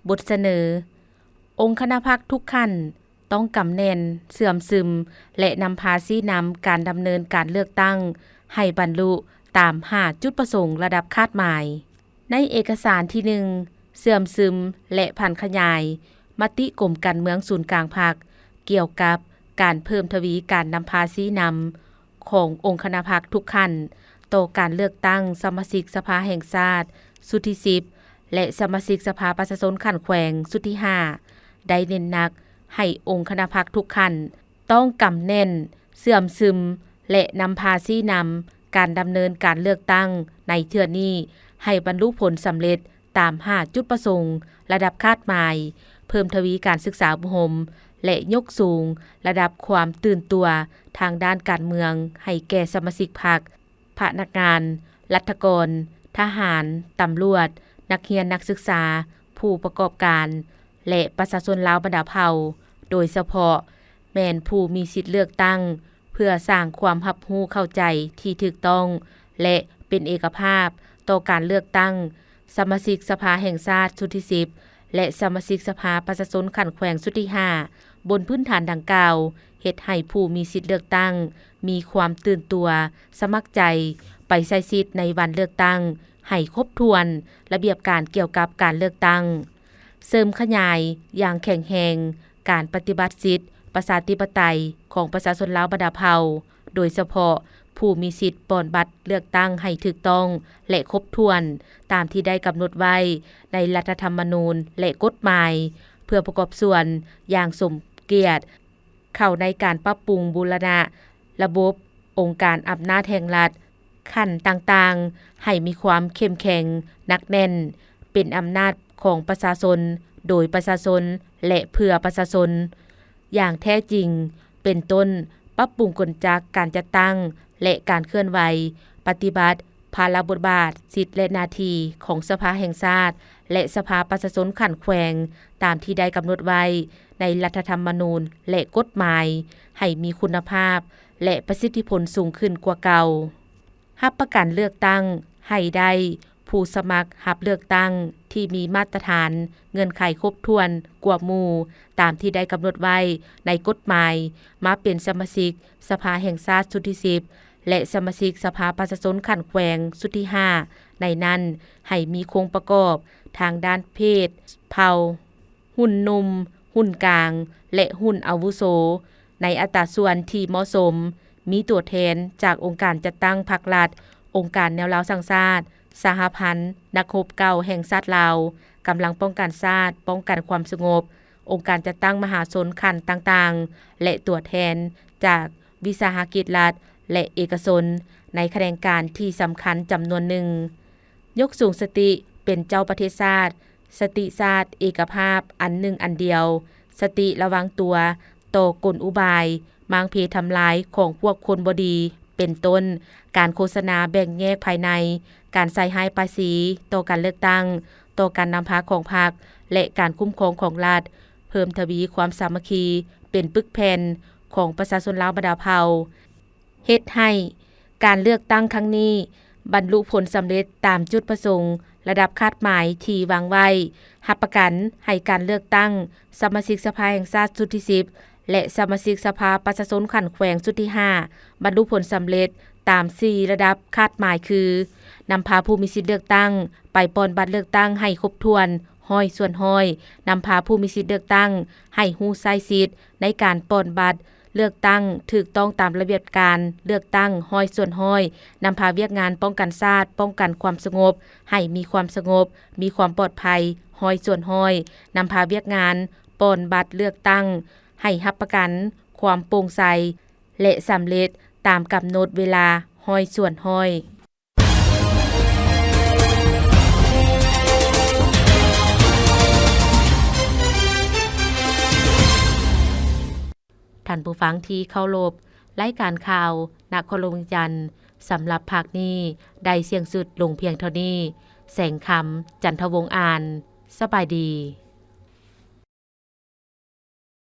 ບົດສະເໜີ ອົງຄະນະພັກທຸກຂັ້ນ ຕ້ອງກຳແໜ້ນ, ເຊື່ອມຊຶມ ແລະ ນຳພາຊີ້ນຳການດຳເນີນການເລືອກຕັ້ງໃຫ້ບັນລຸຕາມຫ້າຈຸດປະສົງລະດັບຄາດໝາຍ. ໃນເອກະສານທີໜຶ່ງ ເຊື່ອມຊຶມ ແລະ ຜັນຂະຫຍາຍມະຕິກົມການເມືອງສູນກາງພັກ ກ່ຽວກັບການເພີ່ມທະວີການນຳພາຊີ້ນຳ ຂອງອົງຄະນະພັກທຸກຂັ້ນ ຕໍ່ການເລືອກຕັ້ງສະມາຊິກສະພາແຫ່ງຊາດຊຸດທີສິບ ແລະ ສະມາຊິກສະພາປະຊາຊົນຂັ້ນແຂວງຊຸດທີຫ້າ ໄດ້ເນັ້ນໜັກໃຫ້ອົງຄະນະພັກທຸກຂັ້ນ ຕ້ອງກຳແໜ້ນ, ເຊື່ອມຊຶມ ແລະ ນຳພາຊີ້ນຳການດຳເນີນການເລືອກຕັ້ງໃນເທື່ອນີ້ ໃຫ້ບັນລຸຜົນສຳເລັດ ຕາມຫ້າຈຸດປະສົງລະດັບຄາດໝາຍ, ເພີ່ມທະວີການສຶກສາອົບຮົມ ແລະ ຍົກສູງລະດັບຄວາມຕື່ນຕົວທາງດ້ານການເມືອງໃຫ້ແກ່ສະມາຊິກພັກ, ພະນັກງານ, ລັດຖະກອນ, ທະຫານ, ຕຳຫຼວດ, ນັກຮຽນນັກສຶກສາ, ຜູ້ປະກອບການ ແລະ ປະຊາຊົນລາວບັນດາເຜົ່າ, ໂດຍສະເພາະແມ່ນຜູ້ມີສິດເລືອກຕັ້ງ ເພື່ອສ້າງຄວາມຮັບຮູ້ເຂົ້າໃຈທີ່ຖືກຕ້ອງ ແລະ ເປັນເອກະພາບຕໍ່ການເລືອກຕັ້ງສະມາຊິກສະພາແຫ່ງຊາດຊຸດທີສິບ ແລະ ສະມາຊິກສະພາປະຊາຊົນຂັ້ນແຂວງຊຸດທີຫ້າ ບົນພື້ນຖານດັ່ງກ່າວ ເຮັດໃຫ້ຜູ້ມີສິດເລືອກຕັ້ງມີຄວາມຕື່ນຕົວ, ສະໝັກໃຈໄປໃຊ້ສິດໃນວັນເລືອກຕັ້ງໃຫ້ຄົບຖ້ວນ, ລະບຽບການກ່ຽວກັບການເລືອກຕັ້ງ, ເສີມຂະຫຍາຍຢ່າງແຂງແຮງການປະຕິບັດສິດປະຊາທິປະໄຕຂອງປະຊາຊົນລາວບັນດາເຜົ່າ, ໂດຍສະເພາະຜູ້ມີສິດປ່ອນບັດເລືອກຕັ້ງໃຫ້ຖືກຕ້ອງ ແລະ ຄົບຖ້ວນ ຕາມທີ່ໄດ້ກຳນົດໄວ້ໃນລັດຖະທຳມະນູນ ແລະ ກົດໝາຍ, ເພື່ອປະກອບສ່ວນຢ່າງສົມກຽດເຂົ້າໃນການປັບປຸງບູລະນະລະບົບອົງການອຳນາດແຫ່ງລັດ ຂັ້ນຕ່າງໆ ໃຫ້ມີຄວາມເຂັ້ມແຂງ, ໜັກແໜ້ນ, ເປັນອຳນາດຂອງປະຊາຊົນ, ໂດຍປະຊາຊົນ ແລະ ເພື່ອປະຊາຊົນ ຢ່າງແທ້ຈິງ, ເປັນຕົ້ນ, ປັບປຸງກົນຈັກການຈັດຕັ້ງ ແລະ ການເຄື່ອນໄຫວປະຕິບັດພາລະບົດບາດ, ສິດ ແລະ ໜ້າທີ່ຂອງສະພາແຫ່ງຊາດ ແລະ ສະພາປະຊາຊົນຂັ້ນແຂວງ ຕາມທີ່ໄດ້ກຳນົດໄວ້ໃນລັດຖະທຳມະນູນ ແລະ ກົດໝາຍ ໃຫ້ມີຄຸນນະພາບ ແລະ ປະສິດທິຜົນສູງຂຶ້ນກວ່າເກົ່າ. ຮັບປະກັນເລືອກຕັ້ງໃຫ້ໄດ້ຜູ້ສະໝັກຮັບເລືອກຕັ້ງທີ່ມີມາດຕະຖານເງື່ອນໄຂຄົບຖ້ວນກວ່າໝູ່ ຕາມທີ່ໄດ້ກຳນົດໄວ້ໃນກົດໝາຍ ມາເປັນສະມາຊິກສະພາແຫ່ງຊາດຊຸດທີສິບ ແລະ ສະມາຊິກສະພາປະຊາຊົນຂັ້ນແຂວງຊຸດທີຫ້າ ໃນນັ້ນໃຫ້ມີໂຄງປະກອບທາງດ້ານເພດ, ເຜົ່າ, ຮຸ່ນໜຸ່ມ, ຮຸ່ນກາງ ແລະ ຮຸ່ນອາວຸໂສ ໃນອັດຕາສ່ວນທີ່ເໝາະສົມ, ມີຕົວແທນຈາກອົງການຈັດຕັ້ງພັກລັດ, ອົງການແນວລາວສ້າງຊາດ, ສະຫະພັນນັກຮົບເກົ່າແຫ່ງຊາດລາວ, ກຳລັງປ້ອງກັນຊາດ, ປ້ອງກັນຄວາມສະຫງົບ, ອົງການຈັດຕັ້ງມະຫາຊົນຂັ້ນຕ່າງໆ ແລະ ຕົວແທນຈາກວິສາຫະກິດລັດ ແລະ ເອກະຊົນ ໃນຂະແໜງການທີ່ສຳຄັນຈຳນວນໜຶ່ງ. ຍົກສູງສະຕິເປັນເຈົ້າປະເທດຊາດ, ສະຕິຊາດເອກະພາບອັນໜຶ່ງອັນດຽວ, ສະຕິລະວັງຕົວຕໍ່ກົນອຸບາຍມາງເພທຳລາຍຂອງພວກຄົນບໍ່ດີ ເປັນຕົ້ນ ການໂຄສະນາແບ່ງແຍກພາຍໃນ, ການໃສ່ຮ້າຍປ້າຍສີຕໍ່ການເລືອກຕັ້ງ, ຕໍ່ການນຳພາຂອງພັກ ແລະ ການຄຸ້ມຄອງຂອງລັດ, ເພີ່ມທະວີຄວາມສາມັກຄີເປັນປຶກແຜ່ນຂອງປະຊາຊົນລາວບັນດາເຜົ່າ. ເຮັດໃຫ້ການເລືອກຕັ້ງຄັ້ງນີ້ບັນລຸຜົນສຳເລັດຕາມຈຸດປະສົງລະດັບຄາດໝາຍທີ່ວາງໄວ້, ຮັບປະກັນໃຫ້ການເລືອກຕັ້ງສະມາຊິກສະພາແຫ່ງຊາດຊຸດທີສິບ ແລະ ສະມາຊິກສະພາປະຊາຊົນຂັ້ນແຂວງຊຸດທີຫ້າ ບັນລຸຜົນສຳເລັດຕາມສີ່ລະດັບຄາດໝາຍຄື: ນຳພາຜູ້ມີສິດເລືອກຕັ້ງໄປປ່ອນບັດເລືອກຕັ້ງໃຫ້ຄົບຖ້ວນຮ້ອຍສ່ວນຮ້ອຍ, ນຳພາຜູ້ມີສິດເລືອກຕັ້ງໃຫ້ຮູ້ໃຊ້ສິດໃນການປ່ອນບັດ ເລືອກຕັ້ງຖືກຕ້ອງຕາມລະບຽບການເລືອກຕັ້ງຮ້ອຍສ່ວນຮ້ອຍ, ນຳພາວຽກງານປ້ອງກັນຊາດ, ປ້ອງກັນຄວາມສະຫງົບ ໃຫ້ມີຄວາມສະຫງົບ, ມີຄວາມປອດໄພຮ້ອຍສ່ວນຮ້ອຍ, ນຳພາວຽກງານປ່ອນບັດເລືອກຕັ້ງໃຫ້ຮັບປະກັນຄວາມໂປ່ງໃສ ແລະ ສຳເລັດຕາມກຳນົດເວລາຮ້ອຍສ່ວນຮ້ອຍ. ທ່ານຜູ້ຟັງທີ່ເຄົາລົບ, ລາຍການຂ່າວນະຄອນຫຼວງວຽງຈັນ ສຳລັບພາກນີ້ໄດ້ສິ້ນສຸດລົງພຽງເທົ່ານີ້. ແສງຄຳ ຈັນທະວົງ ອ່ານ. ສະບາຍດີ.